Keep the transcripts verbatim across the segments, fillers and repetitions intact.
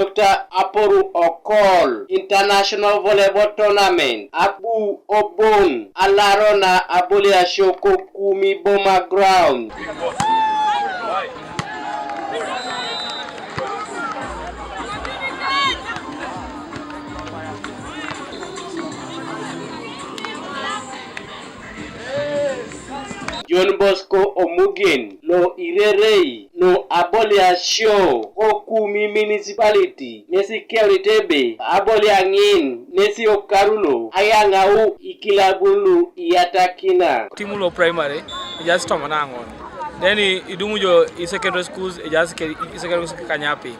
Doctor Aporu Okol International Volleyball Tournament abu obon alarona aboliasio ko Kumi Boma Ground. John Bosco Omugen lo irerei lo aboliasio ko Kumi Municipality nesi keunit ebe aboliaŋin nesi okaru lo ayaŋau ikilabun lu iyatakina. Timu lo primary ejaas tomon aŋon. Then idumu jo i secondary schools ejaas ke- i secondary schools kanyapi.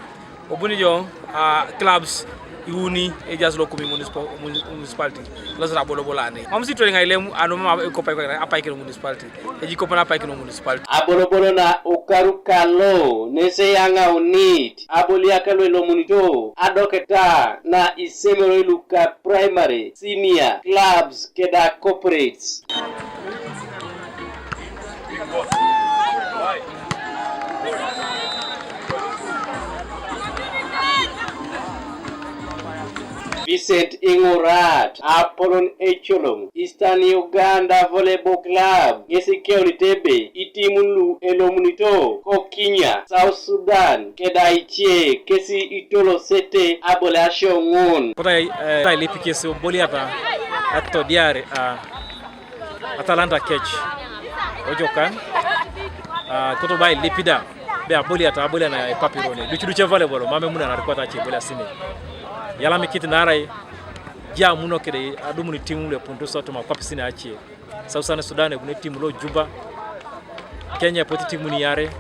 Obuni jo ah, clubs iuni ejaas lo Kumi municipal, municipality. Lazima abolobolo ane. Mam si tueŋ ailem anu mam ekopai kwa apai kino municipality. Eji kopo na apai kino municipality. Abolobolo na okaru kalo nesi eyaŋaunit aboliak lu elomunito adoketa na isemeroi luka primary, senior, clubs keda corporates. Vincent Iŋurat, Apolon Ecoloŋ, Eastern Uganda Volleyball Club, ŋesi keunit ebe itimun lu elomunito ko Kenya, South Sudan, keda ice kesi itolosete aboliasio ŋun. Kota eh, ta ilipikesi oboliata atodiar ah, atalanta kec ojokan ah, kotoba ilipida be aboliata abolia na epapirone ducuduce volleyball mam emunanar kwata ace eboliasini yalamikit naarai jamuno kede adumun timu lu epuntus otoma kwapisini ace Southern Sudan ebuni timu lo Juba Kenya epotu timu niare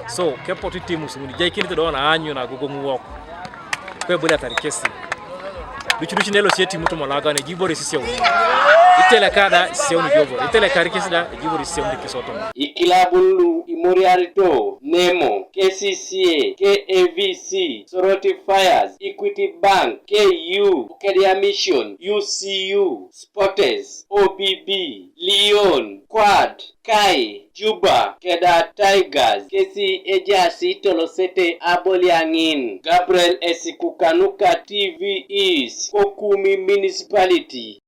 so kepotu timu sumuni jaikinit do na aanyu na agogoŋ wok kweboliatar kesi ducuduc nelosi etimu tomon lagan eji ibore isisiauni iteleka da isisiauni jobor itelekari kesi da eji ibore isisiauni kisotom. Ikilabun lu imoriarito Nemo, K C C A, K A V C, Soroti Fires, Equity Bank, K U, Bukedea Mission, U C U, Sports, O B B, Leon, Quad, Kai, Juba, keda Tigers kesi ejaas itolosete aboliaŋin. Gabriel Esikukanuka T V East, Kokumi Municipality.